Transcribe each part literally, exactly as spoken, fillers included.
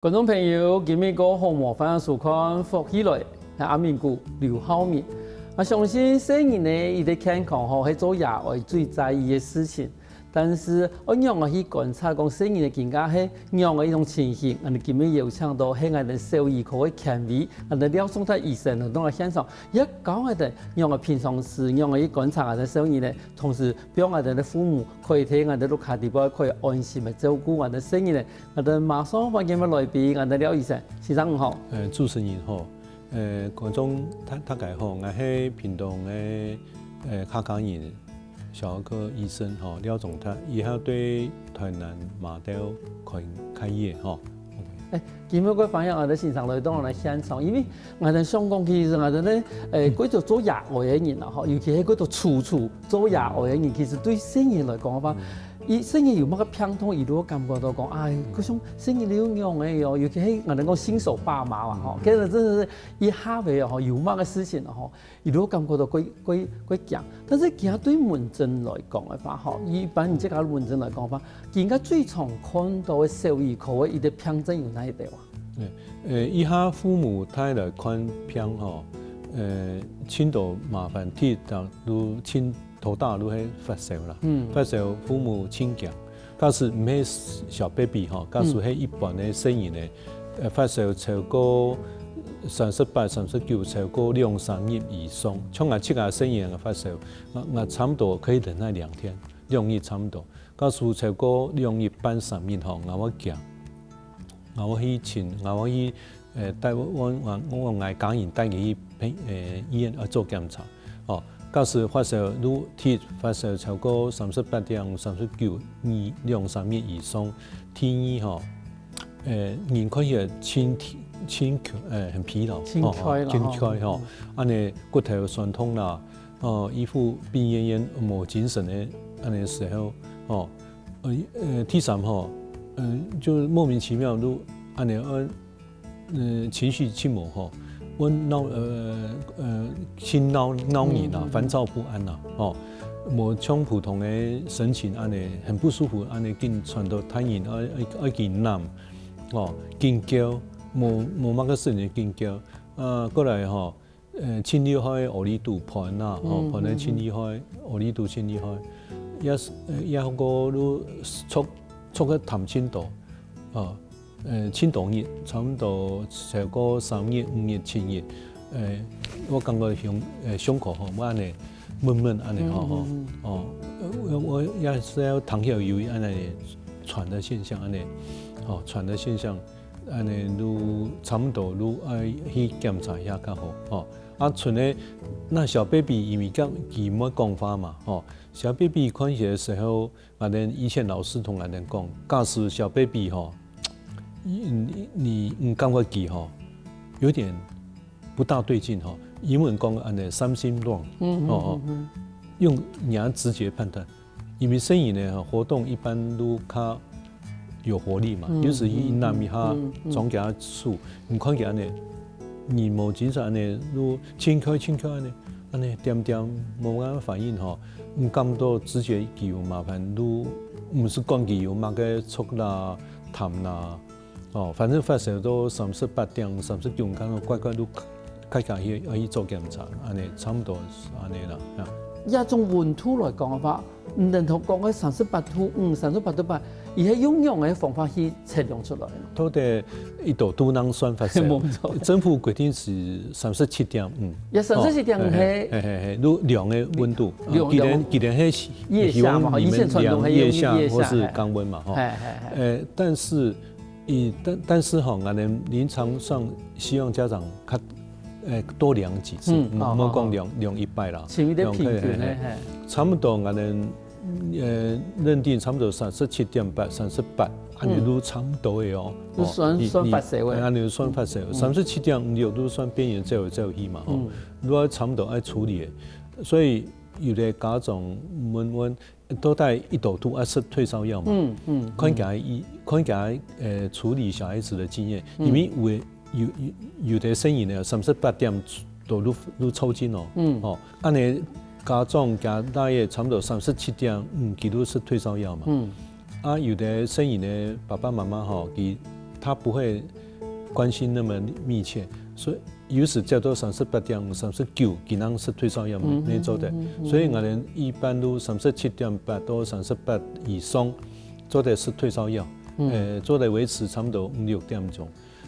觀眾朋友，今晡日个好無？歡迎收看《福氣來》，𠊎阿明哥劉浩明。𠊎相信細人仔佢个健康吼，係做爺哀最在意个事情。但是，愛仰般去觀察講細人仔今下係仰般一種情形，𠊎等今晡日邀請到係𠊎等小兒科个權威，𠊎等廖頌達醫生來到𠊎現場，也教𠊎等仰般平常時仰般去觀察𠊎等小人仔，同時幫𠊎等个父母可以在𠊎等屋下底背可以安心个照顧𠊎等細人仔。 𠊎等馬上歡迎个來賓，𠊎等廖醫生，先生你好。呃，主持人好，呃，觀眾大大家好，𠊎係屏東个呃客家人小兒科醫生吼，廖頌達，以後對台南麻豆開開業吼。誒，今晡日个歡迎𠊎等先生來到𠊎等現場，因為𠊎等想講，其實𠊎等呢，誒，過去做爺哀个人啦吼，尤其係過去處處做爺哀个人，其實對細人來講个話， 佢細人有麼个病痛，佢都會感覺到講，哎，可像細人你有樣个哦，尤其係𠊎等講新手爸媽嘛吼，其實真的是一下尾吼，有麼个事情吼，佢都會感覺到會會會驚。但是其實對門診來講个話吼，一般你這个門診來講个話，應該最常看到个小兒科个一个病症有哪一類啊？呃，一下父母帶來看病吼，呃，盡多麻煩，第一就盡 頭大就係發燒啦，發燒父母盡驚。假使毋係小baby吼，假使係一般个細人仔，呃，發燒超過三十八、三十九，超過兩三日以上，像𠊎自家細人仔發燒，𠊎𠊎差毋多可以忍耐兩天，兩日差毋多。假使超過兩日半、三日吼，𠊎會驚。 𠊎會去尋，𠊎會去，呃，帶𠊎𠊎𠊎𠊎家人帶佢去病，呃，醫院愛做檢查。哦，假使發燒愈低，發燒超過三十八點三十九，二兩三日以上，第二吼，呃，人看起來盡盡，呃，很疲勞，盡衰啦盡衰吼，恁呢骨頭痠痛啦，哦，一副病懨懨無精神个恁呢時候，哦，呃，呃，第三吼，呃，就莫名其妙就恁呢，呃， 呃，情緒起伏吼，會惱呃呃，心惱惱人啊，煩躁不安啊，吼，無像普通个神情恁呢，很不舒服恁呢，緊傳到大人愛愛愛緊攬，吼，緊噭，無無麼个事情緊噭，啊，過來吼，呃，盡厲害个屙痢肚，伴啊，吼，伴个盡厲害，屙痢肚盡厲害，也也過都著著个痰盡多，啊。 呃，盡多日，差毋多超過三日、五日、七日，呃，我感覺胸呃胸口吼，會恁呢悶悶恁呢吼吼，哦，呃我我也係有聽到有恁呢喘的現象恁呢，吼，喘的現象，恁呢就差毋多就愛去檢查一下較好，吼。啊，賰个若小baby因為佢佢毋會講話嘛，吼，小baby看起來時候， 𠊎等以前老師同𠊎等講，假使小baby吼，你你你感覺佢吼，有點不大對勁吼，英文講恁呢something wrong，哦哦，用你要直覺判斷，因為細人仔吼活動一般都較有活力嘛，有時一攬一下，總給他手，你看佢恁呢，你無精神恁呢，都輕快輕快恁呢。 恁呢恬恬無麼个反應吼，毋感到直覺佢有麻煩，就毋使管佢有麼个著啦、痰啦，哦，反正發燒到三十八點、三十九，感覺怪怪，就較緊去愛去做檢查，恁呢差毋多恁呢啦，啊。這種溫度來講个話，毋等同講个三十八度五、三十八度八，佢係用仰个方法去 測量出來。到底一度都能算發燒。無錯。政府規定係三十七點五。也三十七點五係。係係係，就量个溫度。量既然既然係腋下嘛，希望你們以前傳統係用量腋下腋下或是肛溫嘛，吼。係係係。呃，但是以但但是吼，𠊎等臨床上希望家長較呃多量幾次，嗯嗯，好好莫講量量一擺啦。像一個平均个，量可以係。差不多，𠊎等呃認定差不多三十七點八、三十八，恁呢都差不多个哦。就算哦，你算發燒个。你恁呢算發燒，三十七點五六都算邊緣，走來走去嘛，吼，都要差不多愛處理个。所以有的家長問問，到底一度都愛食退燒藥嘛？嗯嗯。看起來一看起來呃處理小孩子的經驗，因為有的有有有的細人呢，三十八點都都都抽筋哦。嗯哦，恁呢家長加大約差不多三十七點五，佢都食退燒藥嘛。嗯。啊，有的細人呢，爸爸媽媽吼，佢他不會關心那麼密切，所以有時走到三十八點五、三十九，佢正食退燒藥嘛，嗯，無做得。嗯，嗯，嗯。所以𠊎等一般都三十七點八到三十八以上，做得食退燒藥，嗯。呃，做得維持差不多五六點鐘。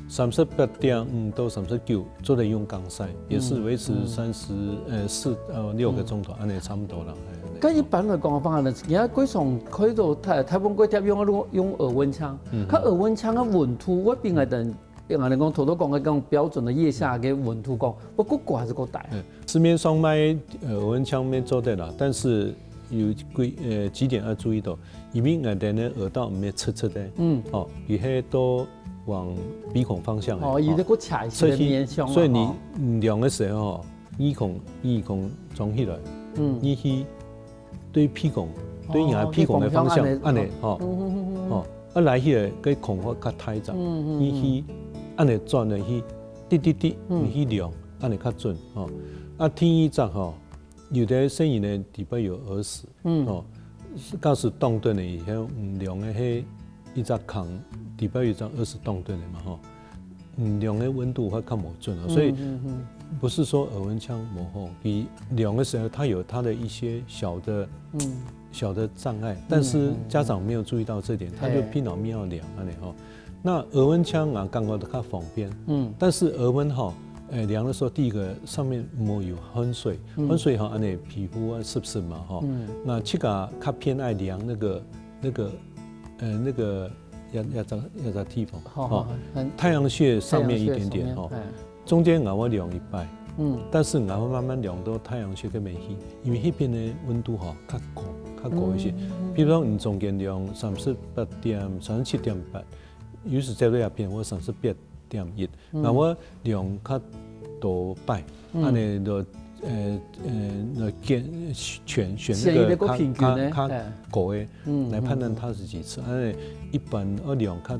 三十八點五到三十九，做得用降曬，也是維持三十，嗯。呃，四，呃，六個鐘頭，嗯。恁呢差不多啦，哎，恁呢。該一般來講个話呢，人家過常開到大，大部分過貼用，用耳溫槍，嗯哼。佢耳溫槍个溫度，會比𠊎等 人家講，頭頭講个這種標準的腋下个溫度講，會過高還係過低？嗯，市面上賣，呃，耳溫槍乜做得啦，但是有幾，呃，幾點要注意到，因為𠊎等个耳道毋係直直个，嗯。哦，佢係都往鼻孔方向个，哦，有个過斜一些个面向嘛，所以你，吼。嗯，量个時候，耳孔，耳孔張起來，嗯。耳機對鼻孔，對人家鼻孔个方向，哦，對方向恁呢，恁呢，吼。嗯，嗯，嗯，嗯。吼，啊，來去个，个孔會較大隻，嗯，嗯，嗯。你去，恁呢轉个去，滴滴滴，嗯。你去量，恁呢較準，吼。啊，第二隻吼，有个細人呢，底背有耳屎，嗯。吼，假使當等个以後，嗯，量个係一隻孔，底背有一隻耳屎當等个嘛，吼。 嗯，量个溫度會較無準啊，所以嗯，嗯，嗯。不是說耳溫槍無好，佢量的時候它有它的一些小的，嗯。小的障礙，嗯，但是家長沒有注意到這點，嗯，嗯。他就偏要量恁呢吼。嘿。那耳溫槍啊，感覺較方便，嗯。但是耳溫吼，誒，量的時候，第一個上面莫有汗水，嗯。汗水吼，恁呢皮膚啊，濕濕嘛吼。嗯。那自家較偏愛量那個，那個，呃，那個 一，一隻，一隻地方，吼，吼，吼，很，太陽穴上面一點點，太陽穴上面，吼。哎。中間𠊎會量一擺，嗯。但是𠊎會慢慢量到太陽穴該片去，因為該片个溫度吼，較高，較高一些。嗯，嗯，嗯。比如講，你中間量三十八點，三十七點八，有時在該片或三十八點一，嗯。那𠊎量較多擺，嗯。恁呢就，呃，呃，來揀，選，選那個較，選一個較平均的，較，哎。較高个。 嗯，來判斷它係幾次。嗯。哎，一般愛量較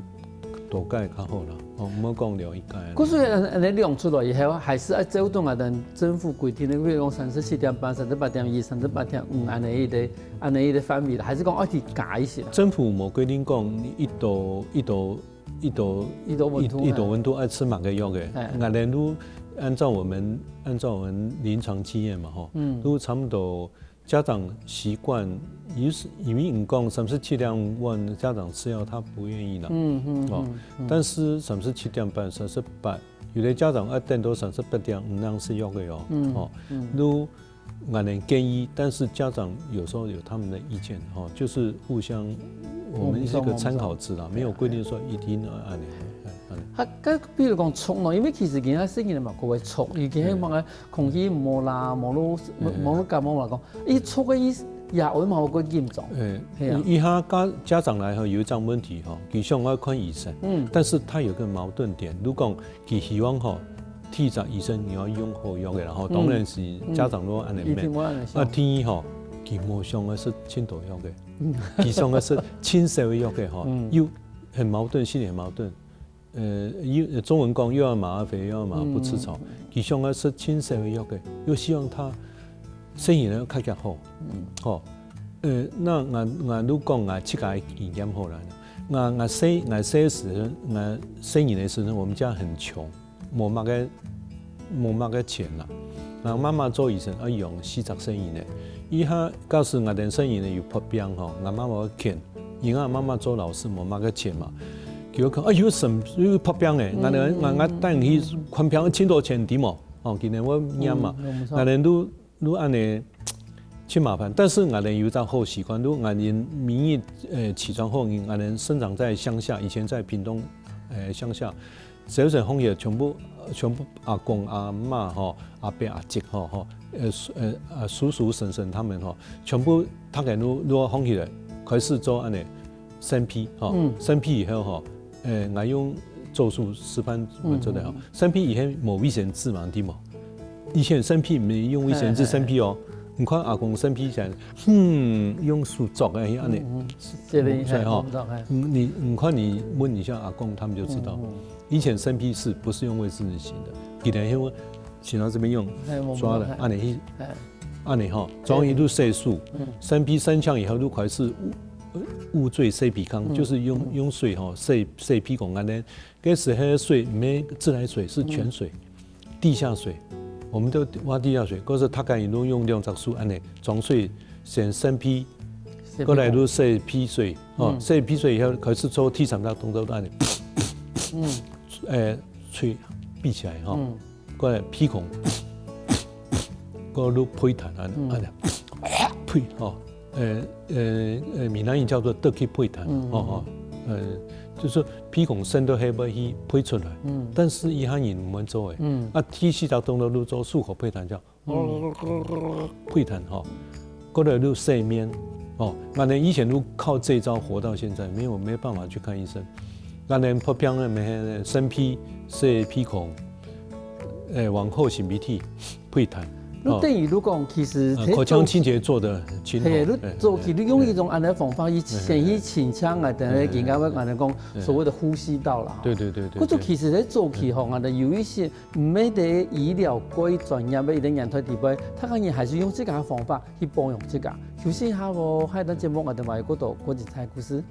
多屆較好啦，哦，毋好講量一屆啊。故所恁，恁呢量出來以後，還係愛照著𠊎等政府規定个，比如講三十七點八、三十八點一、三十八點五，恁呢一個，恁呢一個範圍啦，還係講愛去加一些？政府無規定講你一度，一度，一度，一度溫度，一，一度溫度愛食麼个藥个。哎。𠊎等都按照我們，按照我們臨床經驗嘛，吼，嗯。都差不多 家長習慣，有時，因為你講三十七點五，家長吃藥他不願意啦。嗯，嗯，哦，嗯，嗯。但是三十七點八、三十八，有的家長愛等到三十八點五正食藥个哦。嗯，哦，嗯。都，𠊎等建議，但是家長有時候有他們的意見，哦，就是互相，我們是一個參考值啦，我們是，我們是。沒有規定說一定要恁呢，哎，恁呢。啊，該比如講著呢，因為其實今下細人嘛，較會著，以前嘛， 空氣毋好啦，無論，嗯。無論感冒嘛講，佢著个意思也會嘛會緊張。哎，係啊。以，以下家，家長來吼，有一種問題吼，佢想要看醫生，嗯。但是他有個矛盾點，如果佢希望吼，第一隻醫生你要用好藥个啦吼，嗯。當然是家長都恁呢問。嗯。一定會恁呢想。啊，第二吼，佢無想要食盡多藥个，嗯。佢想要食盡少个藥个吼，嗯。又很矛盾，心裡很矛盾。 呃，又，中文講又要馬兒肥，又要馬兒不吃草。嗯。佢想要食盡少个藥个，又希望他生意能夠較好。嗯。吼，呃，那𠊎，𠊎就講𠊎自家个經驗好了。𠊎，𠊎細，𠊎細時，𠊎細人个時候，我們家很窮，無麼个，無麼个錢啦。然後媽媽做醫生，要養四隻細人呢。以下假使𠊎等細人呢有發病吼，𠊎媽媽會譴， 因為媽媽做老師無麼个錢嘛，佢會講，哎喲，生，又發病誒，嗯，𠊎等，𠊎，𠊎帶你去看病，盡多錢，知無？哦，佢等會念嘛。嗯，嗯，毋錯。𠊎等都，都恁呢，盡麻煩。但是𠊎等有一隻好習慣，都𠊎等每日，呃，起床後，𠊎等生長在鄉下，以前在屏東，呃，鄉下， 朝晨䟘起全部，全部阿公阿媽吼，阿伯阿叔吼，吼，呃，叔，呃，啊，叔叔嬸嬸他們吼，全部大家都，都䟘起來，開始做恁呢，擤鼻吼，嗯。擤鼻以後吼，呃，𠊎用做手示範，嗯，做得吼。嗯。擤鼻以前無衛生紙嘛，對無？以前擤鼻毋係用衛生紙擤鼻哦，嘿，嘿，嘿。你看阿公擤鼻以前，嗯，用手捉个，恁呢。嗯，嗯，這個應該所以吼，動作，嘿。你，你看你問一下阿公，他們就知道。嗯，嗯。 以前擤鼻屎不是用衛生紙擤的，佢等用，擤到這邊用，哎，我們抓了，都看。恁呢去，哎。恁呢吼，抓一路色素，嗯。擤鼻擤淨以後就開始，污水洗鼻孔，就是用用水吼洗洗鼻孔恁呢。該時候水毋係自來水，是泉水，地下水。我們都挖地下水，可是大家人都用兩隻手恁呢裝水，先擤鼻，過來就洗鼻水，哦，洗鼻水以後開始做第三隻動作，恁呢，呃，喙閉起來吼，過來鼻孔，過來就鼻痰啊，恁呢，呸，吼。 呃呃呃，閩南語叫做倒吸鼻痰，嗯，吼吼，呃，就係鼻孔擤到該位去鼻出來，嗯，但是一般人毋會做誒，嗯，啊，第四隻動作就做漱口鼻痰，叫，嗯，鼻痰吼，過來就洗面，哦，𠊎等以前就靠這招活到現在，沒有沒辦法去看醫生，𠊎等發病了沒擤鼻、洗鼻孔，誒，往後擤鼻涕、鼻痰，你等於你講，其實呃，口腔清潔做得很好。嘿，你早期你用一種恁樣方法，去先去清腔啊，等下人家會恁樣講所謂的呼吸道啦。對對對對。故所其實在早期吼，啊，有一些毋係在醫療過專業的一個年代底背，大家人還是用自家个方法去保養自家。休息一下哦，下一段節目𠊎等還有過多過精彩故事。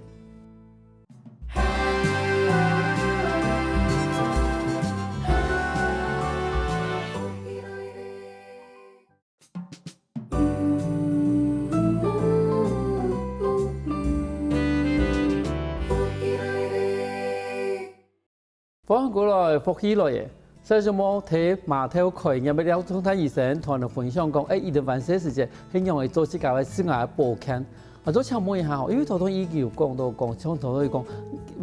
歡迎過來，福氣來了！上節目聽馬頭開業个廖宗泰醫生同𠊎等分享講，誒，佢等還細時節，係仰仔做自家个生涯保健。 𠊎就請問一下吼，因為頭先已經有講到講，像頭先講，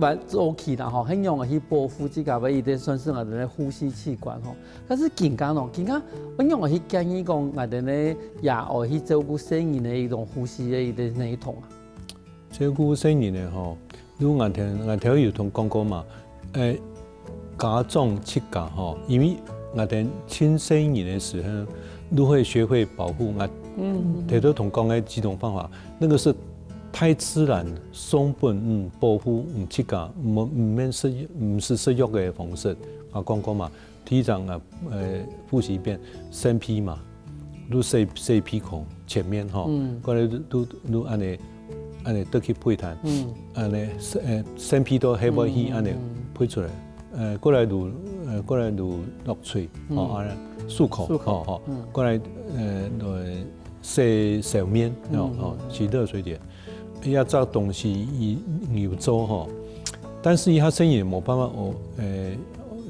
蠻早期啦吼，係仰仔去保護自家个一個算係𠊎等个呼吸器官吼。但是今下呢，今下仰仔去建議講，𠊎等呢也愛去照顧細人个一種呼吸个一個系統啊。照顧細人个吼，如𠊎頭𠊎頭有同講過嘛，誒， 家長自家吼，因為𠊎等盡細人个時候，就會學會保護𠊎，嗯，頭頭同講个幾種方法，那個是大自然送分你保護你自家，毋毋免食毋係食藥个方式。啊，講過嘛，第一張啊，呃，複習一遍，擤鼻嘛，就洗洗鼻孔前面吼，嗯，過來就就就恁呢恁呢倒吸鼻痰，嗯，恁呢擤呃擤鼻到該位去恁呢，嗯，鼻出來。 呃，過來就呃過來就落喙，吼，嗯，啊，漱口，漱口，吼吼，嗯，過來呃來洗手面，嗯，吼，洗熱水點，這隻東西佢有做吼，但是佢細人無辦法學，呃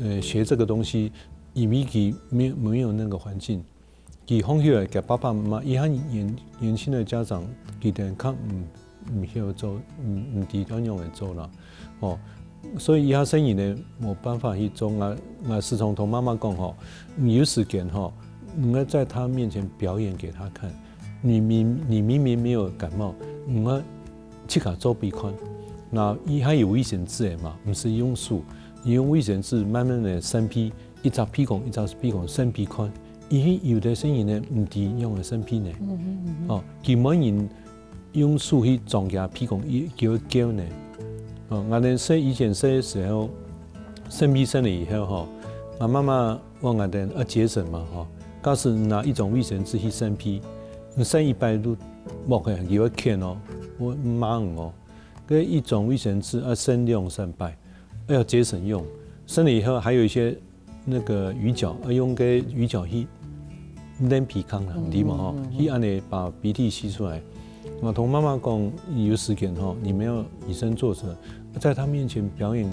呃學這個東西，因為佢沒有沒有那個環境。 佢放學个爸爸媽媽，一下年年輕个家長，佢等較毋毋曉做，毋毋知仰仔做啦，吼。所以一下細人呢，無辦法去做。𠊎𠊎時常同媽媽講吼，你有時間吼，你愛在他面前表演給他看。你明你明明沒有感冒，你愛自家做鼻看。那佢還有衛生紙个嘛，毋係用手，你用衛生紙慢慢个擤鼻，一隻鼻孔一隻鼻孔擤鼻看。 因為有兜細人呢，毋知仰仔擤鼻呢。哦，佢每人用手去裝厥鼻孔，佢佢會噭呢。哦，𠊎等細以前細个時候，擤鼻擤了以後吼，𠊎媽媽話𠊎等愛節省嘛吼，假使拿一張衛生紙去擤鼻，你擤一擺就無个，佢會譴哦，會罵你哦。該一張衛生紙愛擤兩三擺，愛節省用。擤了以後還有一些 那個魚角，啊，用該魚角去撚鼻空啦，嗯，知無吼？嗯，嗯，嗯。去恁呢把鼻涕吸出來。𠊎同媽媽講，有時間吼，你們要以身作則，在他面前表演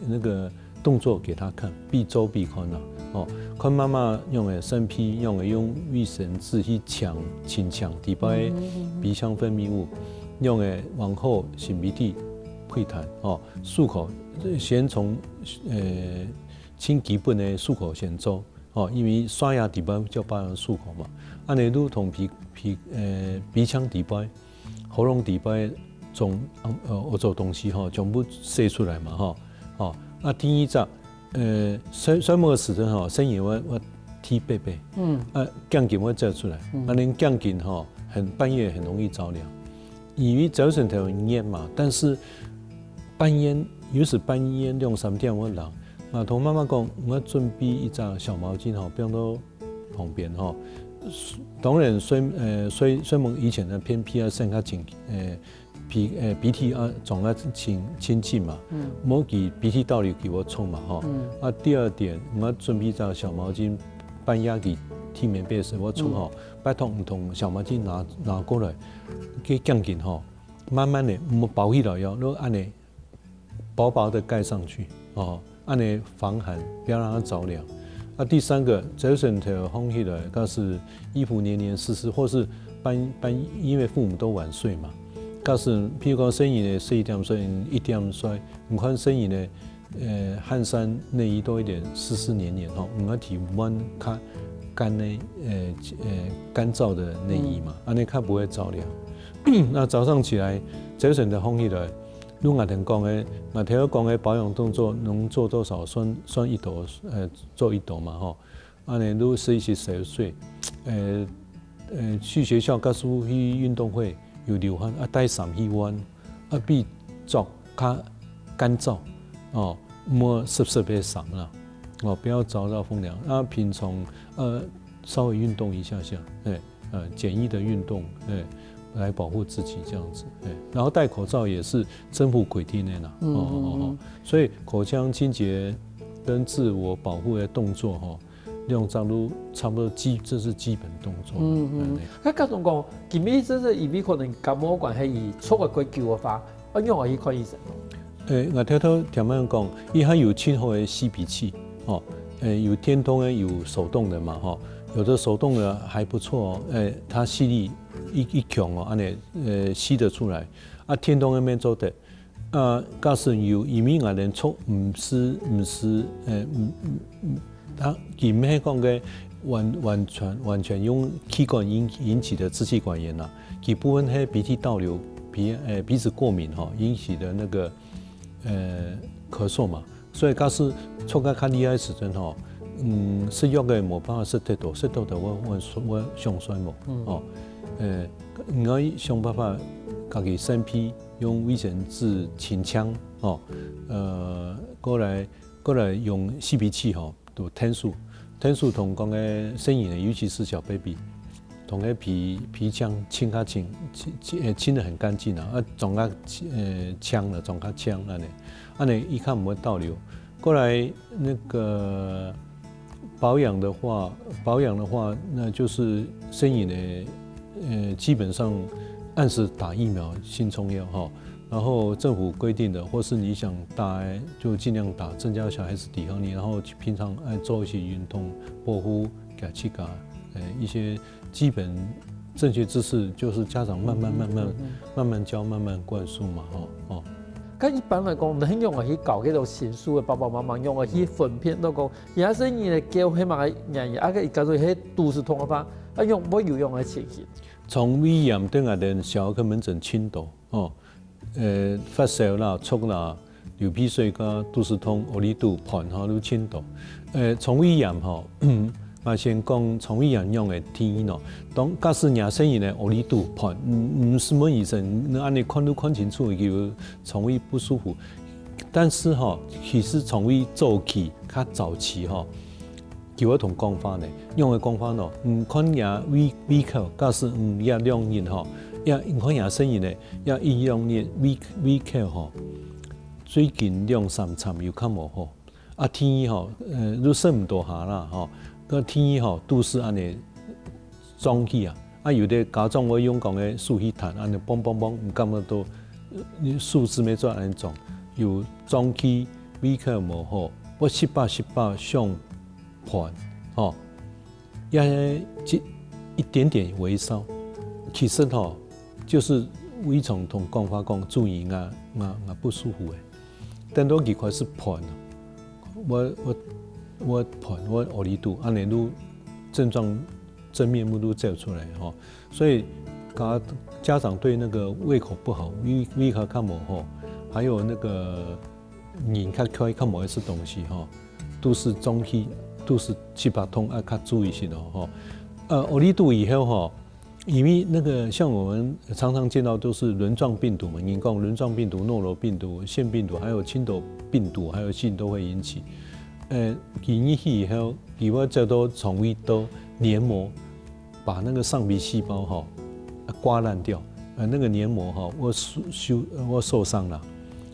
那個動作給他看，比做比看啊，哦，看媽媽仰仔擤鼻，仰仔用衛生紙去清清清裡背，嗯，嗯，嗯，嗯，鼻腔分泌物，仰仔往後擤鼻涕、鼻痰，哦，漱口，先從呃 盡基本个漱口先做，吼，因為刷牙裡背就包含漱口嘛。恁呢就同鼻鼻呃鼻腔裡背、喉嚨裡背種呃惡糟東西吼，全部洗出來嘛吼。吼，啊第二隻，呃睡睡目个時陣吼，細人會會踢被被，嗯，啊頸根會走出來，嗯，啊恁頸根吼，很半夜很容易著涼。 因為朝晨頭熱嘛，但是半夜有時半夜兩三點會冷。𠊎同媽媽講，𠊎準備一張小毛巾吼，放到旁邊吼。當然睡呃睡睡目以前呢，便比較先較緊呃鼻呃鼻涕啊，總要清清淨嘛，嗯，莫給鼻涕倒流給我沖嘛哈。嗯，啊，第二點，我要準備一張小毛巾，半壓給地面被水我沖好，嗯，拜託你同小毛巾拿拿過來，給降緊哈，慢慢的，我們包起來要，然後按呢薄薄的蓋上去哦。 按呢防寒，不要讓它着涼。啊，第三個，朝晨頭䟘起來，假使衣服黏黏濕濕，或是半半，因為父母都晚睡嘛，假使譬如講細人仔十一點睡，一點睡，你看細人仔，呃，汗衫內衣都有點濕濕黏黏吼，你要提換較乾的，呃呃，乾燥的內衣嘛，按呢較不會着涼。那早上起來，朝晨頭䟘起來， 如𠊎頭講个，𠊎頭講个保養動作能做多少算算一多，呃，做一多嘛吼。按呢如洗洗手水，呃呃，去學校假使去運動會有流汗啊，帶衫去換，啊，比著較乾燥哦，莫濕濕个衫啦，哦，不要着到風涼。啊，平常呃稍微運動一下下，哎。 呃簡易的運動，哎，來保護自己這樣子，哎，然後戴口罩也是政府規定的啦，哦哦哦，所以口腔清潔跟自我保護的動作哈，兩隻都差不多基，這是基本動作。嗯嗯，該假使講，今日真係因為可能感冒關係，而坐个較久个話， 啊，仰般去看醫生？誒，𠊎頭頭聽人講，佢還有盡好个吸鼻器，吼，誒，有電動个，有手動个嘛，吼。有的手動个還不錯哦，誒，它吸力一一強哦，按呢，呃，吸得出來。啊，電動个乜做得。啊，假使有，因為𠊎等坐毋係毋係，誒，毋毋毋， 佢毋係講个完完全完全用氣管引引起的支氣管炎啦，佢部分係鼻涕倒流，鼻誒鼻子過敏吼引起的那個呃咳嗽嘛。所以假使坐到較厲害个時陣吼，嗯，食藥个無辦法食忒多，食忒多會會會上酸無？哦，呃，你愛想辦法家己身體用衛生紙清淨哦，呃，過來過來用吸鼻器吼。 就𢯭手，𢯭手同講个細人仔，尤其是小baby，同个鼻鼻腔清較清，清清呃清得很乾淨啊，啊，總較呃清了，總較清按呢，按呢佢較毋會倒流。過來那個保養的話，保養的話，那就是細人仔呃基本上按時打疫苗，盡重要吼。 然後政府規定的，或是你想打，就盡量打，增加小孩子抵抗力，然後平常愛做一些運動，保護自家，誒，一些基本正確知識，就是家長慢慢慢慢慢慢教，慢慢灌輸嘛，吼，哦。該一般來講，你仰般去教該兜新手个爸爸媽媽，仰般去分辨到講，這細人仔个係麼个原因，啊，該假使係肚屎痛个話，啊，仰會有仰个情形？腸胃炎對𠊎兜小兒科門診盡多，哦。 呃，發燒啦、著啦、流鼻水、肚屎痛、屙痢肚、伴吼，都盡多。呃，腸胃炎吼，𠊎先講腸胃炎仰般定義咯。當假使若細人仔屙痢肚、伴，毋毋使問醫生，你恁樣看都看清楚，佢有腸胃不舒服。但是吼，其實腸胃早期、較早期吼， 佢會同講話呢，仰般講話呢？你看若胃胃口，假使你這兩日吼，這你看若細人仔，這一兩日胃胃口吼，最近兩三餐有較無好。啊，第二吼，呃，就食毋多下啦吼，該第二吼，肚屎恁樣脹起啊，啊，有个家長會用講个手去彈，恁樣嘣嘣嘣，你感覺到，呃，你手指尾做恁樣腫，有脹起，胃口無好，會時不時想 伴，吼，也一一點點微燒。其實吼，就是胃腸同講話講，注意啊啊啊不舒服誒。等到佢開始伴，會會會伴，會屙痢肚，恁樣就症狀真面目就走出來吼。所以家家長對那個胃口不好，胃胃口較無好，還有那個 人較開較無愛食東西吼，肚屎脹起，肚屎七八痛愛較注意些咯吼。呃，屙痢肚以後吼，因為那個像我們常常見到都是輪狀病毒嘛，人講輪狀病毒、諾羅病毒、腺病毒，還有青頭病毒，還有性都會引起。呃，佢入去以後，佢會走到腸胃道黏膜，把那個上皮細胞吼，呃，刮爛掉。呃，那个黏膜哈，會受，受，呃，會受傷啦。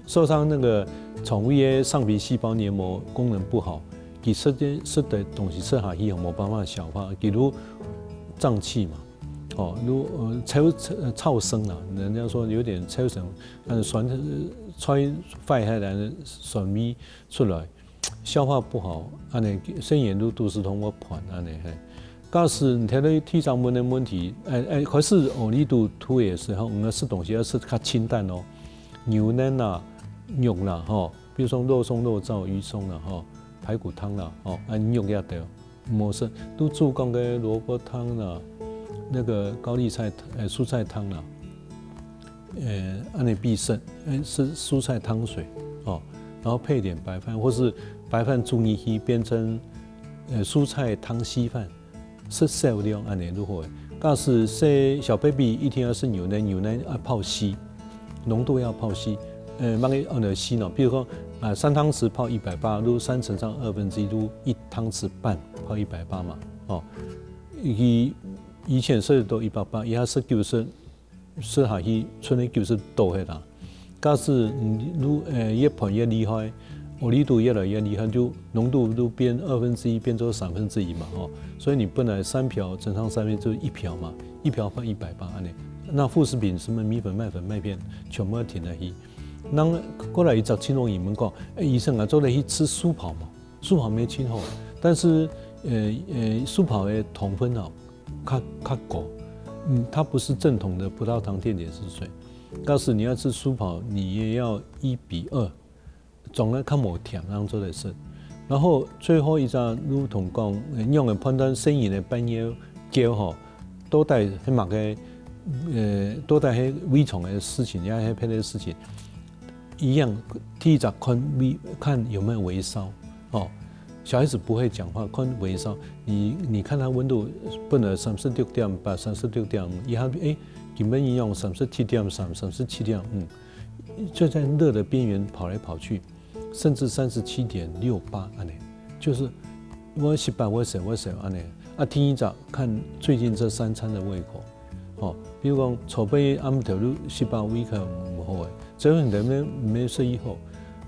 受傷那个腸胃个上皮细胞黏膜功能不好，佢食个，食个東西食下去吼，無辦法消化，佢就脹氣嘛。哦，就，呃，超，超生啦，人家說有點超生，嗯，酸，呃，衰壞下來的酸味出來。 消化不好，恁呢，細人就肚屎痛會歕恁呢，嘿。假使你聽到第一隻問个問題，欸，欸，開始哦，你肚痛个時候，你愛食東西愛食較清淡哦，牛奶啦、肉啦，吼，比如說肉鬆、肉燥、魚鬆啦，吼，排骨湯啦，吼，啊，肉也得，莫食，都煮乾个蘿蔔湯啦，那个高麗菜，欸，蔬菜湯啦。 呃，恁呢必勝，呃，是蔬菜湯水，哦，然後配點白飯，或是白飯煮入去變成，呃，蔬菜湯稀飯，食少量恁呢就好了。假使細小baby一定要食牛奶，牛奶要泡稀，濃度要泡稀，呃，麼个按呢稀呢？比如說，啊，三湯匙泡一百八，就三乘上二分之一，就一湯匙半泡一百八嘛，哦。以，以前食都一百八，以後食九十， 食下去，賰个九十多个啦。假使，嗯，愈，呃，越歕越厲害，奧利度越來越厲害，就濃度就變二分之一，變做三分之一嘛，吼。所以你本來三瓢乘上三倍就一瓢嘛，一瓢換一百八恁呢。那副食品，什麼米粉、麥粉、麥片，全部要停下去。那過來一隻青龍人問講，欸，醫生啊，做得去食素跑嘛？ 素跑乜盡好，但是，呃，呃，素跑个糖分哦，較，較高，嗯，它不是正統的葡萄糖甜點式水。假使你要吃素跑，你也要一比二，總係較無甜，恁樣做得食。然後最後一隻，如同講，呃，仰般判斷細人个半夜噭吼，到底係麼个，呃，到底係胃腸个事情，也係別个事情。 一樣，第一隻看微，看有沒有微燒，哦。小孩子不會講話，看微燒，你，你看他溫度，本來三十六點八、三十六點五，以後，欸，今晡日用三十七點三、三十七點五，就在熱的邊緣跑來跑去，甚至三十七點六八恁呢，就是我食飽會瘦，會瘦恁呢。啊，第一隻看最近這三餐的胃口， 吼，比如講，昨晡暗晡頭你食飽胃口毋好个，這樣人毋會，毋會食得好。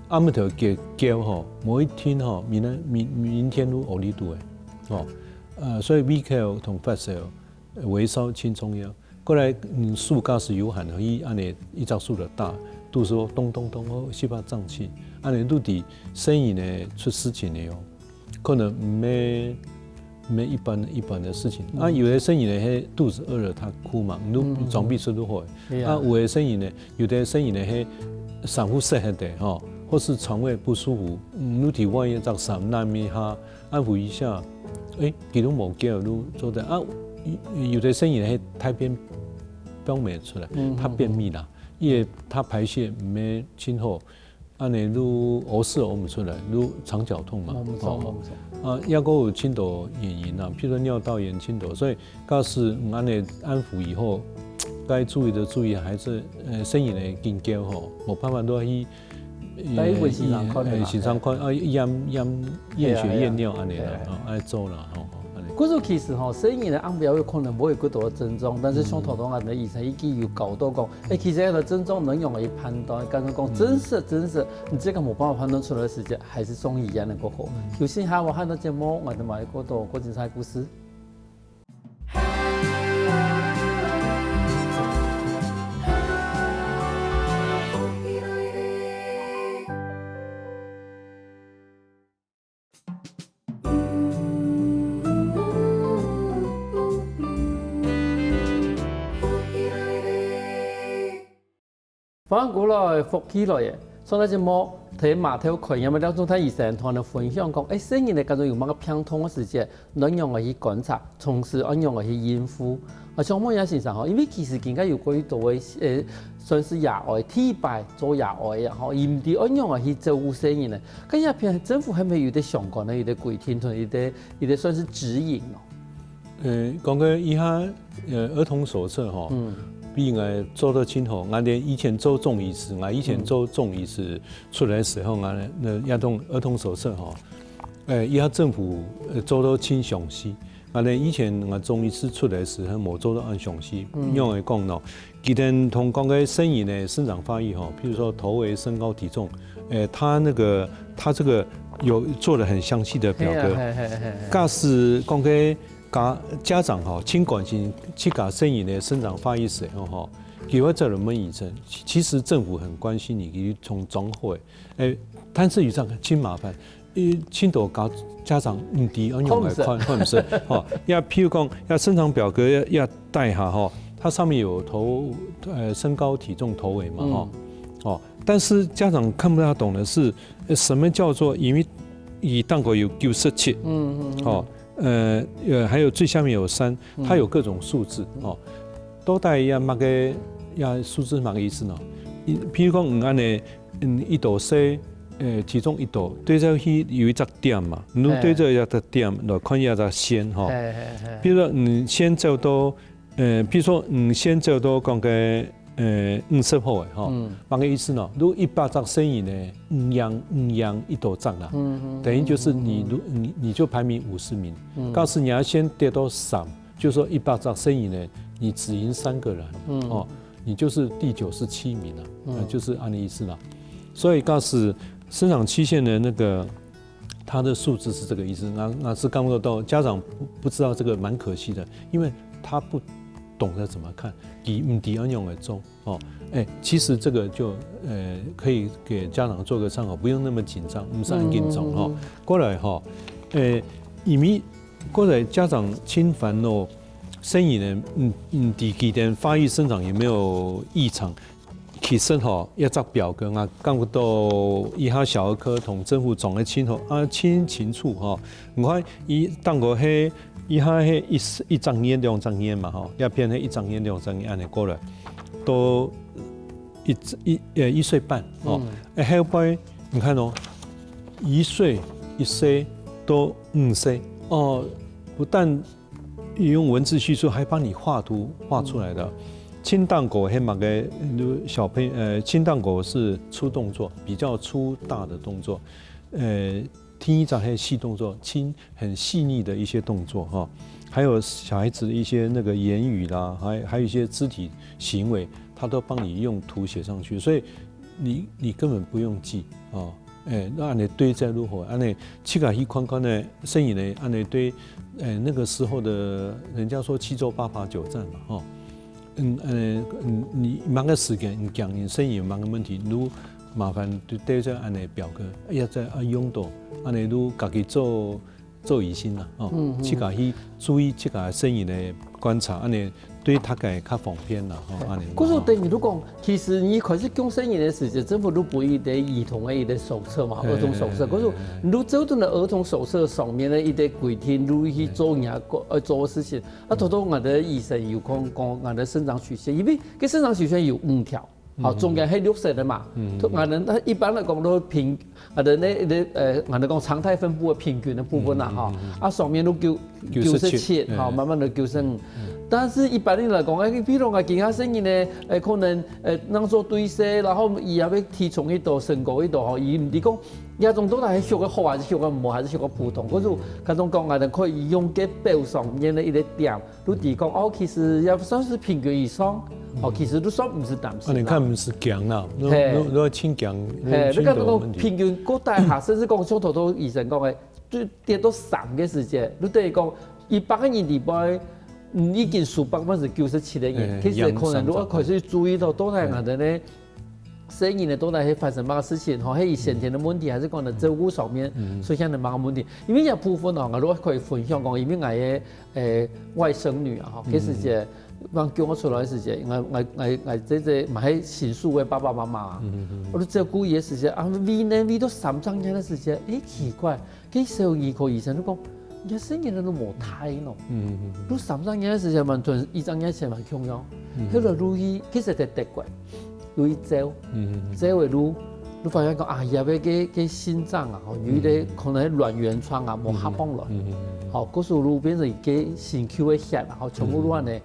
暗晡頭噭，噭吼，無一定吼，明仔，明，明天就奧利度个，吼。呃，所以胃口同發燒，呃，微燒盡重要。過來，嗯，手假使有汗，可以恁呢一隻手就打，肚屎咚咚咚，哦，食飽脹氣，恁呢就知細人仔出事情了哦。 可能毋係，毋係一般，一般的事情。啊，有个細人仔係肚子餓了，他哭嘛，你就裝鼻屎就好了。對啊。啊，有个細人仔，有个細人仔係衫褲濕忒个吼，或是腸胃不舒服，嗯，你就換一隻衫，那麼一下，安撫一下，欸，佢都無噭，就做得。啊，有，有个細人仔係大便放毋出來，嗯，他便秘啦，因為他排泄毋係盡好， 恁呢就屙屎屙毋出來，就腸絞痛嘛。哦，毋錯，哦。哦，毋錯。啊，抑過有盡多原因啊，譬如說尿道炎盡多，所以假使，嗯，恁呢安撫以後，該注意的注意，還是，呃，細人仔緊噭吼，無辦法都去，該去問先生看的嘛。呃，先生看，啊，驗，驗，驗血驗尿恁呢啦，對啊，對啊。哦，愛做啦，吼，恁呢。故所其實吼，細人仔暗晡有可能無會幾多症狀，但是像頭先𠊎等醫生已經有教到講， 欸，其實這个症狀恁樣來判斷，假使講真實，真實，你這个無辦法判斷出來个時節，還係送醫院个較好。有時下𠊎看到節目，𠊎都嘛會過多過精彩故事。 歡迎過來，福氣來了。上个節目，在碼頭開業个廖仲泰醫生同𠊎等分享講，欸，細人仔假使有麼个病痛个時節，仰般來去觀察，同時仰般來去應付。啊，想問一下先生吼，因為其實今下有幾多个，呃，算是爺哀，第一擺做爺哀啊，吼，佢毋知仰般來去照顧細人仔。該這片政府係毋係有兜相關个一兜規定同一兜，一兜算是指引哦？ 呃，講个這下，呃，兒童手冊吼，嗯。比𠊎做到盡好。𠊎等以前做中醫師，𠊎以前做中醫師出來个時候，𠊎等，呃，這種兒童手冊吼，呃，這下政府，呃，做到盡詳細。啊，呢以前啊中醫師出來時，無做到恁詳細，仰會講呢？佢等同講个身形个生長發育吼，譬如說頭圍、身高、體重，誒，他那個他這個有做得很詳細的表格。假使講个家家長吼，盡關心自家身形个生長發育時吼，佢會再來問醫生。其實政府很關心你，佢從中會，誒，但是有這樣盡麻煩。 呃，盡多家家長毋知愛仰般看，看毋識。吼，也譬如講，也生長表格也帶下吼，它上面有頭，呃，身高、體重、頭圍嘛，吼，哦，但是家長看不大懂的是，呃，什麼叫做因為以當國有九十七，嗯嗯，哦，呃呃，還有最下面有三，它有各種數字，哦，都帶一樣，麼个呀，數字麼个意思呢？譬如講，嗯，恁呢。 嗯，一度細，呃，其中一度，對照去有一隻點嘛，你對照一隻點來看一隻線吼。比如說，你先走到，呃，比如說，你先走到講个，呃，五十號个吼，麼个意思呢？如果一百隻身形呢，五樣五樣一度隻啦，等於就是你如你你就排名五十名，假使你要先跌到三， 就說一百隻身形呢，你只贏三個人，哦，你就是第九十七名了，呃，就是恁呢意思啦。所以假使生長曲線的那個，它的數字是這個意思，那那是剛剛到家長不不知道這個蠻可惜的，因為他不懂得怎麼看，佢毋知愛仰般做。 哦，哎，其實這個就，呃，可以給家長做個參考，不用那麼緊張，毋使恁緊張吼。過來吼，呃，因為過來家長盡煩惱，身形呢，嗯嗯，佢佢等發育生長有沒有異常？其實吼，一隻表格啊，感覺到以下小兒科同政府講个盡好啊，盡清楚吼。你看，佢當過係以下係一一隻月、兩隻月嘛吼，也變係一隻月、兩隻月恁呢過來。 到一一呃一歲半哦，哎，後背你看哦，一歲、一歲到五歲哦，不但用文字敘述，還幫你畫圖畫出來的。盡當國係麼个，呃小朋友呃，盡當國是粗動作，比較粗大的動作，呃，第一隻係細動作，輕很細膩的一些動作哈，還有小孩子的一些那個言語啦，還還有一些肢體行為，他都幫你用圖寫上去，所以你你根本不用記哦。哎，那恁呢對照如何？恁呢自家去看看呢，身形呢，恁呢對，哎，那個時候的人家說七週八罰九讚嘛，哈。 嗯呃嗯，你麼个時間你講你身形有麼个問題，你麻煩對對照恁呢表格，也再啊用到，恁呢你家己做做醫生啦，哦，自家去注意自家身形的觀察，恁呢對大家較方便啦，吼，恁呢。可是等於如果其實你開始降身形的時節，政府都不一个兒童的一个手冊嘛，兒童手冊，可是你都照着那兒童手冊上面的一个規定，你去做你个呃做的事情， 啊，頭頭𠊎兜醫生有講講𠊎兜生長曲線，因為該生長曲線有五條，好，中間係綠色的嘛。𠊎兜一般來講都平，𠊎兜那那呃，𠊎兜講常態分布的平均的部分啦，哈，啊上面都九九十七，哈，慢慢的九十五。但是一般人來講，哎，比如講今下生人呢，哎，可能呃，當做對勢，然後佢也會體重一多，身高一多，哈，佢毋知講 這種到底係屬於好還係屬於毋好，還係屬於普通？可是，該種講啊，可以用該表上面的一个點，你知講，哦，其實也算是平均以上，哦，其實都算毋係擔心啦。啊，你看毋係強啦，如嘿。如如果輕強，嘿，你看，如果平均過大下，甚至講像頭頭醫生講的，就跌到三个時節，你等於講一百个人裡背，嗯，已經數百分之九十七的人，嘿，其實可能如果開始注意到，到底𠊎兜呢， 生人呢，到底係發生麼个事情？吼，係佢先天的問題，還係講呢照顧上面出現了麼个問題？因為這部分哦，𠊎都可以分享講，因為𠊎个呃外甥女啊，吼，該時節，剛降我出來个時節，𠊎𠊎𠊎𠊎姐姐嘛係新手个爸爸媽媽啊，𠊎都照顧佢个時節啊，喂奶喂到三隻月个時節，誒，奇怪， 該時候兒科醫生就講，你个身形都無大喏，嗯嗯嗯，都三隻月个時間嘛，同一隻月前嘛共樣，嗯，後來就去，其實在德國，就去照，嗯嗯嗯，照个就，就發現講，啊，這个个个心臟啊，吼，有一个可能係卵圓瘡啊，無合攏來，嗯嗯嗯，吼，故所就變成一个心肌个血啊，吼，全部亂个，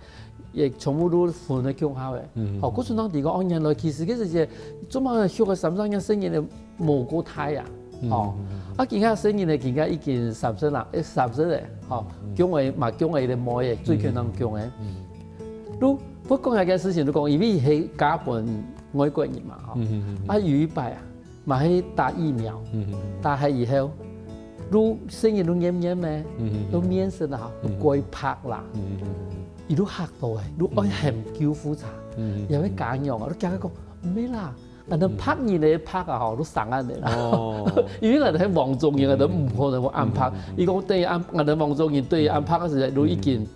也全部都分了共下个，嗯，吼，故所人知講，哦，原來其實其實這，做麼个小个三隻月身形个無夠大啊。吼。啊，今下細人仔今下已經三歲啦，欸，三歲咧，吼，降个嘛降个个妹仔，最近當降个。如不講這个事情，就講因為係嫁分外國人嘛，吼。啊，有一擺啊，嘛係打疫苗，打下以後，就細人就黏黏个，就面色啊，就改白啦。佢就嚇到欸，就愛喊救護車，也愛家長啊，就驚佢講，毋係啦， 恁樣拍人个拍啊吼，都生恁樣啦。哦。因為𠊎兜係黃種人，𠊎兜毋可能會恁拍。嗯。佢講對佢恁，𠊎兜黃種人對佢恁拍个時節，都已經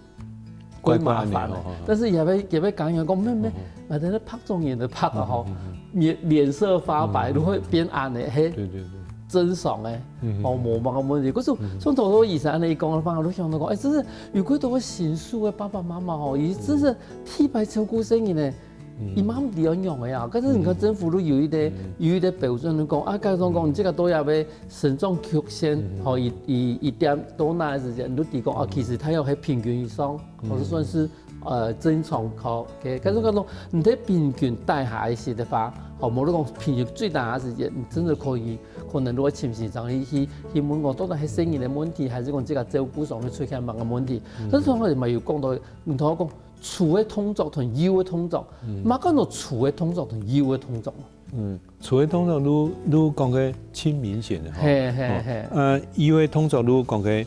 過麻煩了。怪怪恁樣吼。但是也會，也會講人講，咩咩，𠊎兜白種人个拍啊吼，嗯，嗯，嗯。臉，臉色發白，嗯，嗯，嗯。都會變恁樣，嘿。對，對，對。正常个，嗯，嗯。哦，無麼个問題。可是，嗯，嗯。像頭頭醫生恁樣一講个話，我都想到講，欸，真是有幾多个新手个爸爸媽媽吼，佢真是特別照顧細人呢。 嗯。佢嘛毋知愛仰个啊，但是你看政府都有一個，嗯。有一個標準，你講啊，假如講你這个都要被生長曲線，嗯。吼，一，一，一點多那个時間，你都提供啊，嗯。其實佢有係平均以上，嗯。或者算是，呃，正常考，OK。但是講到你在平均帶下一些的話，吼，無論講平均最大的時間，你真的可以，可能如果親身上去，去，去問講，到底係生理的問題，還是講這个照顧上面出現麼个問題？嗯。但是通常嘛有講到，你同我講， 左个動作同右个動作，嗯。嘛講到左个動作同右个動作。嗯，左个動作，你，你講个盡明顯个吼。嘿，嘿，哦，嘿。呃，右个動作，你講个，欸，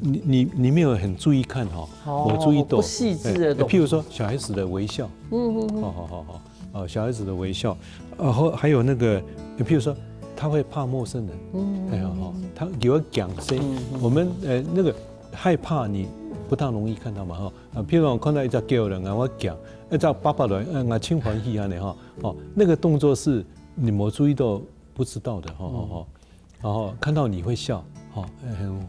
你，你，你沒有很注意看吼，哦，沒注意到。不細緻的動作。欸，譬如說小孩子的微笑。嗯，嗯，嗯。好，好，好，好。哦，小孩子的微笑，然後還有那個，譬如說他會怕陌生人。嗯。哎呀，哦，他有講誰，嗯，嗯。我們，呃，那個害怕你不大容易看到嘛，哈。 啊，譬如講看到一隻狗仔，𠊎會驚，一隻爸爸來，呃，𠊎盡歡喜恁樣吼。哦，那個動作是你沒注意到、不知道的，吼，吼，吼。然後看到你會笑，吼，欸，很，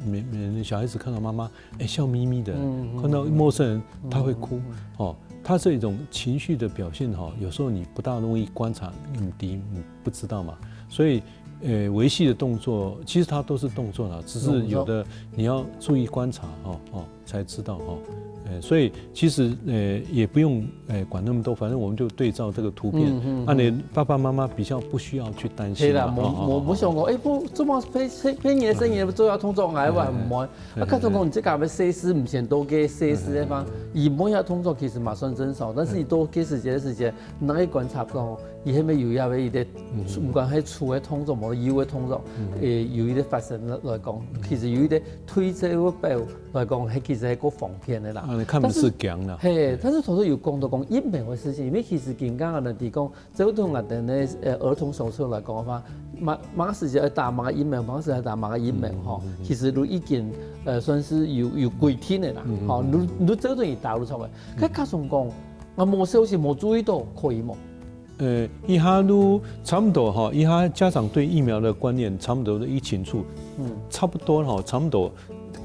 每，每，小孩子看到媽媽，欸，笑眯眯的，嗯，嗯，看到陌生人他會哭，嗯，嗯，嗯。哦，他是一種情緒的表現，哈，有時候你不大容易觀察，你，你不知道嘛。所以，呃，微細的動作，其實它都是動作啦，只是有的你要注意觀察，哦，哦。 才知道吼。呃，所以其實，呃，也不用，呃，管那麼多，反正我們就對照這個圖片。嗯，嗯，嗯。啊，你爸爸媽媽比較不需要去擔心啦，係啦，無，吼，吼，無，無想講，欸，不，做麼个細，細，細人个細人做下動作，𠊎還毋會。啊，假使講你這个愛細緻，毋係多个細緻个話，嗯，嗯，嗯。佢無下動作其實嘛算正常，但是佢多个細節个時間，你愛觀察講，佢係毋係有一個一個，嗯，嗯。毋管係左个動作，無右个動作，嗯，嗯。欸，有一個發生來講，嗯。其實有一個推這個表 來講，係其實係較方便个啦。啊，你看毋係驚啦。但是，嘿，但是頭先有講到講疫苗个事情，因為其實今下人提供，就同𠊎等个，呃，兒童手冊來講个話，麼，麼个時節愛打麼个疫苗，麼个時節愛打麼个疫苗，嗯，吼，嗯，嗯。其實都已經，呃，算是有，有規定个啦，嗯，嗯，吼，嗯，嗯。你，你這个東西打就著个。嗯。該假使講，𠊎無小心無注意到，可以無？ 呃，這下都差不多吼，這下家長對疫苗的觀念差不多都已清楚，嗯。差不多吼，差不多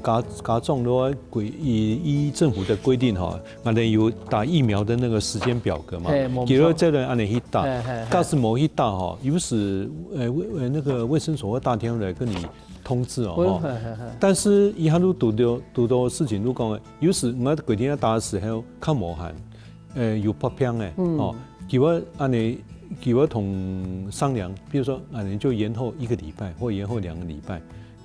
家，家長都要規，依，依政府的規定吼，𠊎等有打疫苗的那個時間表格嘛，嘿，無錯。佢就這個恁樣去打，嘿，嘿，嘿。假使無去打吼，有時，呃，衛，呃，那個衛生所會打電話來跟你通知哦，吼。嘿，嘿，嘿。但是這下都堵到，堵到事情都講，有時𠊎規定要打的時候，較無閒。 呃，有發病个，嗯。哦，佢會恁樣，佢會同商量，比如說，恁樣就延後一個禮拜，或延後兩個禮拜。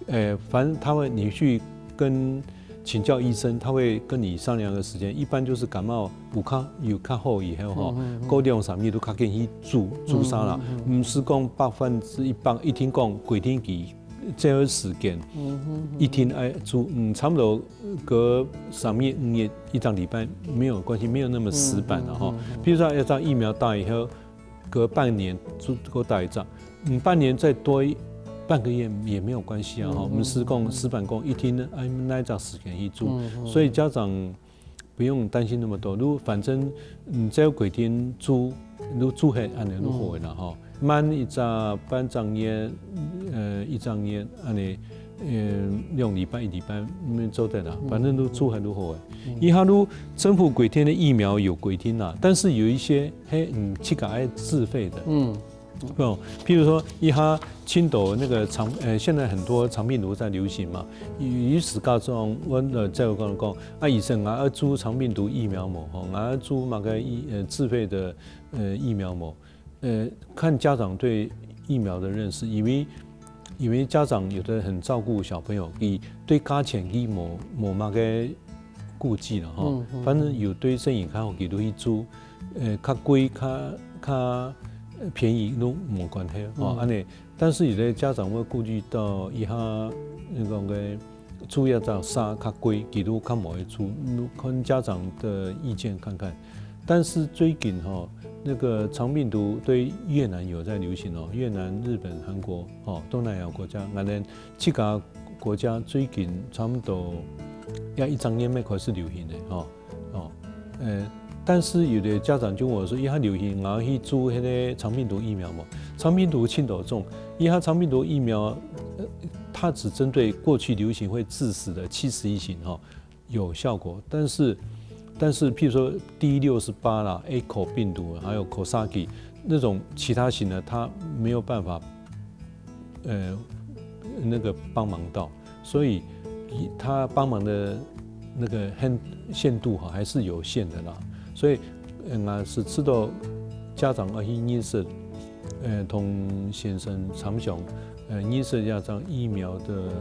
呃，反正他會，你去跟，請教醫生，他會跟你商量个時間，一般就是感冒有較，有較好以後吼，嗯，嗯，嗯。過兩三日就較緊去注，注射啦。嗯，嗯，嗯。毋係講百分之一百，一定講規定佢 這个時間，嗯哼哼。一定愛注，嗯，差不多隔三日、五日一隻禮拜沒有關係，沒有那麼死板了哈。嗯，嗯，嗯，嗯。比如說，一隻疫苗打以後，隔半年注，再打一隻，嗯，半年再多一，半個月也沒有關係啊，哈。嗯，嗯，毋係講死板講一定愛哪一隻時間去注，嗯，嗯。所以家長 不用擔心那麼多，就反正，嗯，照規定注，就注忒恁樣就好个啦，嗯。吼。慢一隻半隻月，呃，一隻月恁樣，呃，兩禮拜、一禮拜，嗯，做得啦，嗯。反正就注忒就好个。嗯。這下就政府規定个疫苗有規定啦，但是有一些，嘿，嗯，自家愛自費的。嗯。 哦，譬如說，這下盡多那個腸，呃，現在很多腸病毒在流行嘛，於，於是家長，𠊎，呃，再有講講，啊，醫生啊，愛注腸病毒疫苗無？吼，啊，注麼个疫，呃，自費的，呃，疫苗無？呃，看家長對疫苗的認識，因為因為家長有的很照顧小朋友，佢對價錢佢無無麼个顧忌了哈，嗯嗯反正有對生意較好，佢就去租，呃，較貴較較呃便宜都無關係哦，嗯安尼。但是有的家長會顧慮到一下那个个租一隻衫較貴，佢都較無會租，看家長的意見看看。但是最近哈，那个腸病毒對越南有在流行哦，越南、日本、韩国哦，東南亚国家，安尼七个国家最近差不多要一张年尾开始流行的哈，哦，呃，但是有的家长就问我说，伊下流行，然后去注那个肠病毒疫苗嘛？肠病毒轻度重，伊下肠病毒疫苗，呃，它只针对过去流行会致死的七十一型哈，有效果，但是但是譬如说 D 六十八啦，A 口病毒，还有 Coxsackie 那种其他型的，它没有办法，呃，那个帮忙到，所以它帮忙的那个限限度哈还是有限的啦。所以，嗯啊，是知道家长要去认识，呃，同先生参详，呃，认识家长疫苗的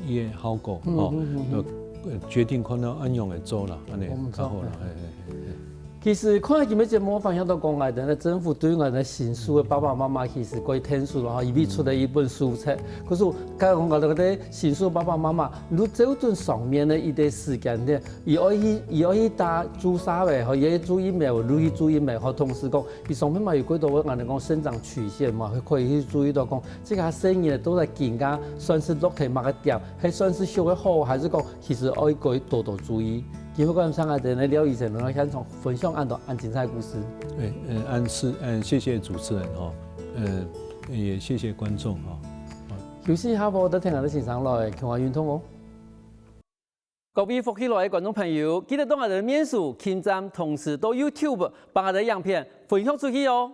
一个效果哦，嗯嗯呃，决定看到安样来做啦，安尼嗯较好啦，好嘿嘿嘿。其實看今日節目分享到講，𠊎等个政府對𠊎等新手个爸爸媽媽其實過天數了哈，已經出了一本書冊。可是，剛剛講到个新手爸爸媽媽，你走準上面的一个時間點，佢愛去，佢愛去打注射个，吼，佢愛注疫苗，你去注疫苗，吼，同時講，佢上面嘛有幾多个，𠊎等講生長曲線嘛，可以去注意到講，這个生意呢，都在緊張，算是落去麼个點，還算是修个好，還是講其實愛過多多注意。今日感謝𠊎等个廖醫生來現場分享恁多恁精彩个故事。哎，嗯，安是，嗯，谢谢主持人哈，呃，也谢谢观众哈。休息一下，我等聽下先生來，共下運動哦。各位福氣來个觀眾朋友，記得到𠊎等个面書、撳讚，同時到YouTube幫𠊎等个影片分享出去哦。